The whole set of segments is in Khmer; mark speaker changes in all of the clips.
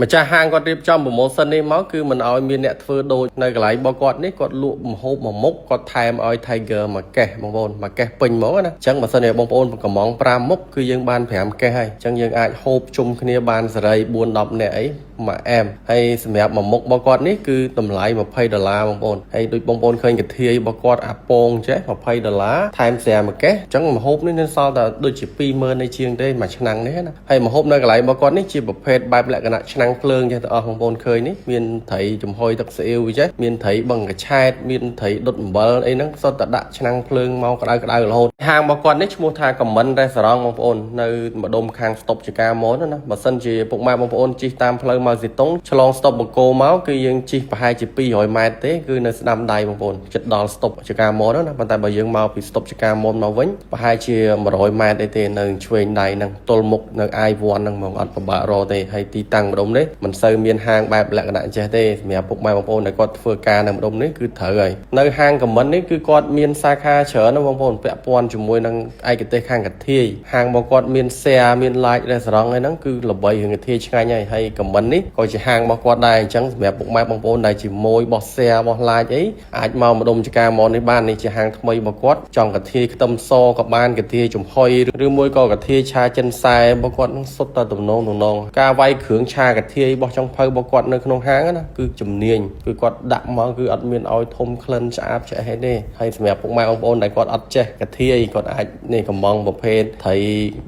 Speaker 1: ម្ចាស់ហាងគាត់រៀបចំ promotion នេះមកគឺមិនឲ្យមានអ្នកធ្វើដូចនៅកន្លែងរបស់គាត់នេះគាត់លក់ម្ហូបមួយមុខគាត់ថែមឲ្យ Tiger មួយកេះបងប្អូនមួយកេះពេញហ្មងណាអញ្ចឹងបើសិនជាបងប្អូនកម្ម៉ង់5មុខគឺយើងបាន5កេះហើយអញ្ចឹងយើងអាចហូបជុំគ្នាបានសេរី4 10នាក់អីមួយអែមហើយសម្រាប់មួយមុខរបស់គាត់នេះគឺតម្លៃ20ដុល្លារបងប្អូនហើយដូចបងប្អូនឃើញកាធាយរបស់គាត់អាពងចេះ20ដុល្លារថែមស្រាមួយកេះអញ្ចឹងម្ហូបនេះនៅសល់តែដូចជា20000នៃជាងទេមួយឆ្នាំងនេះណាហើយម្ហូបនៅកន្លែងរបស់គាត់នេះជាប្រភេទបែបលក្ខណៈឆ្នាំងភ្លើងចេះទាំងអស់បងប្អូនឃើញនេះមានត្រីចំហុយទឹកស៊ីអ៊ីវចេះមានត្រីបឹងកឆែតមានត្រីដុតអំបិលអីហ្នឹងសុទ្ធតែដាក់ឆ្នាំងភ្លើងមកក្តៅក្តៅរហូតហាងរបស់គាត់នេះឈ្មោះថាខមមិនរេស្តូរ៉ង់បងប្អូននៅម្ដុំខាងស្តុបចកាមនណាបើសិនជាពុកម៉ែបងប្អូនជិះតាមផ្លូវមកសេតុងឆ្លងស្តុបបង្គោមកគឺយើងជិះប្រហែលជា200ម៉ែត្រទេគឺនៅស្ដាំដៃបងប្អូនជិតដល់ស្តុបចកាមនណាប៉ុន្តែបើយើងមកពីស្តុបចកាមនមកវិញប្រហែលជា100ម៉ែត្រអីទេនៅឆ្វេងដៃហ្នឹងទល់មុខនៅ I1 ហ្នឹងហ្មងអត់ពិបាករកទេហើយទីតាំងម្ដុំនេះមិនសូវមានហាងបែបលក្ខណៈចេះទេសម្រាប់ពុកម៉ែបងប្អូនដែលគាត់ធ្វើការនៅម្ដុំនេះគឺត្រូវហើយនៅហាងខមមិននេះគឺគាត់មានសាខាច្រើនណាបងប្អូនពាក់ព័ន្ធជាមួយនឹងឯកទេសខាងកាធាយហាងរបស់គាត់មាន share មាន like រេស្តូរ៉ង់អីហ្នឹងគឺល្បីរឿងកាធាយឆ្ងាញ់ហើយហើយខមមិននេះក៏ជាហាងរបស់គាត់ដែរអញ្ចឹងសម្រាប់ពុកម៉ែបងប្អូនដែលជាមួយបោះ share បោះ like អីអាចមកម្ដុំចកាមននេះបាននេះជាហាងថ្មីរបស់គាត់ចង់កាធាយខ្ទឹមសក៏បានកាធាយចំហុយឬមួយក៏កាធាយឆាចិនសែរបស់គាត់នឹងសុទ្ធតែទំនងទំនងការវាយគ្រឿងឆាកាធាយរបស់ចុងភៅរបស់គាត់នៅក្នុងហាងណាគឺជំនាញគឺគាត់ដាក់មកគឺអត់មានឲ្យធំក្លិនឆ្អាបឆ្អេះទេហើយសម្រាប់ពុកម៉ែបងប្អូនដែលគាត់អត់ចេះកាធាយគាត់អាចនេះកម្ម៉ង់ប្រភេទត្រី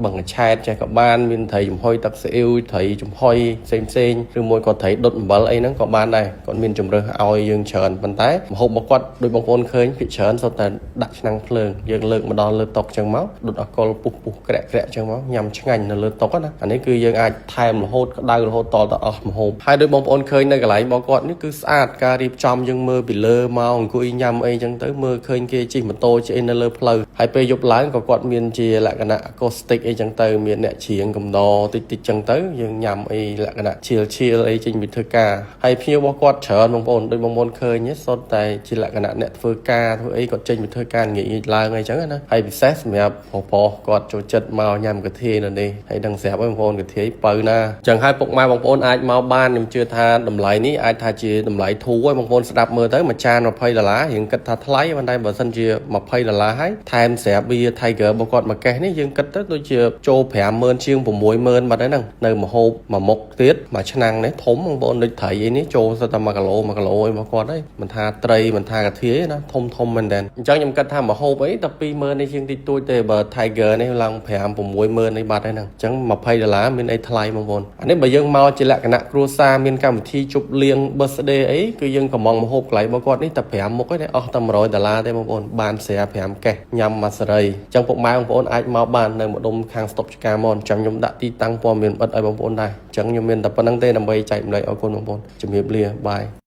Speaker 1: បឹងកឆែតចេះក៏បានមានត្រីចំហុយទឹកស៊ីអ៊ីវត្រីចំហុយផ្សេងផ្សេងឬមួយក៏ត្រីដុតអំបិលអីហ្នឹងក៏បានដែរគាត់មានជំរើសឲ្យយើងច្រើនប៉ុន្តែម្ហូបរបស់គាត់ដូចបងប្អូនឃើញភាគច្រើនសុទ្ធតែដាក់ឆ្នាំងភ្លើងយើងលើកមកដល់លើតុចឹងមកដុតអកុលពុះពុះក្រាក់ក្រាក់ចឹងមកញ៉ាំឆ្ងាញ់នៅលើតុណាអានេះគឺយើងអាចថែមរហូតក្តៅរហូតតទៅអស់ម្ហូបហើយដូចបងប្អូនឃើញនៅកន្លែងរបស់គាត់នេះគឺស្អាតការរៀបចំយើងមើលពីលើមកអង្គុយញ៉ាំអីចឹងទៅមើលឃើញគេជិះម៉ូតូជិះអីនៅលើផ្លូវហើយពេលយប់ឡើងក៏គាត់មានជាលក្ខណៈ acoustic អីចឹងទៅមានអ្នកច្រៀងកំដរតិចតិចចឹងទៅយើងញ៉ាំអីលក្ខណៈchill chill អីចេញពីធ្វើការហើយភ្ញៀវរបស់គាត់ច្រើនបងប្អូនដូចបងប្អូនឃើញសុទ្ធតែជាលក្ខណៈអ្នកធ្វើការធ្វើអីគាត់ចេញពីធ្វើការងាកៗឡើងអីចឹងណាហើយពិសេសសម្រាប់ប្រុសៗគាត់ចូលចិត្តមកញ៉ាំកាធាយនៅនេះហើយដឹងស្រាប់ហើយបងប្អូនកាធាយបើណាចឹងហើយពុកម៉ែបងប្អូនអាចមកបានខ្ញុំជឿថាតម្លៃនេះអាចថាជាតម្លៃធូរហើយបងប្អូនស្ដាប់មើលទៅមួយចាន20ដុល្លាររៀងគិតថាថ្លៃប៉ុន្តែបើសិនជា20ដុល្លារហើយថែមស្រាប់បៀ Tiger របស់គាត់មួយកេះនេះយើងគិតទៅដូចជាចូល50000ជាង60000បាត់ហើយហ្នឹងនៅម្ហូបមួយមុខទៀតមួយឆ្នាំងនេះធំបងប្អូនដូចត្រីអីនេះចូលសិតតែ1គីឡូ1គីឡូអីរបស់គាត់ហើយមិនថាត្រីមិនថាកាធាយណាធំធំមែនតើអញ្ចឹងខ្ញុំគិតថាម្ហូបអីតែ20000នេះជាងតិចតួចទេបើ Tiger នេះឡើង5 60000នេះបាត់ហើយហ្នឹងអញ្ចឹង20ដុល្លារមានអីថ្លៃបងប្អូនអានេះបើយើងមកជាលក្ខណៈគ្រួសារមានកម្មវិធីជប់លៀង birthday អីគឺយើងកម្ម៉ង់ម្ហូបកន្លែងរបស់គាត់នេះតែ5មុខឯងអស់តែ100ដុល្លារទេបងប្អូនបានស្រា5កេះញ៉ាំមួយសេរីអញ្ចឹងពុកម៉ែបងប្អូនអាចមកបាននៅម្ដុំខាងស្តុបចកាមនចាំខ្ញុំដាក់ទីតាំងព័ត៌មានបិទឲ្យបងប្អូនដែរអញ្ចឹងខ្ញុំមានតែប៉ុណ្្នឹងទេដើម្បីចែករំលែកអរគុណបងប្អូនជំរាបលា bye.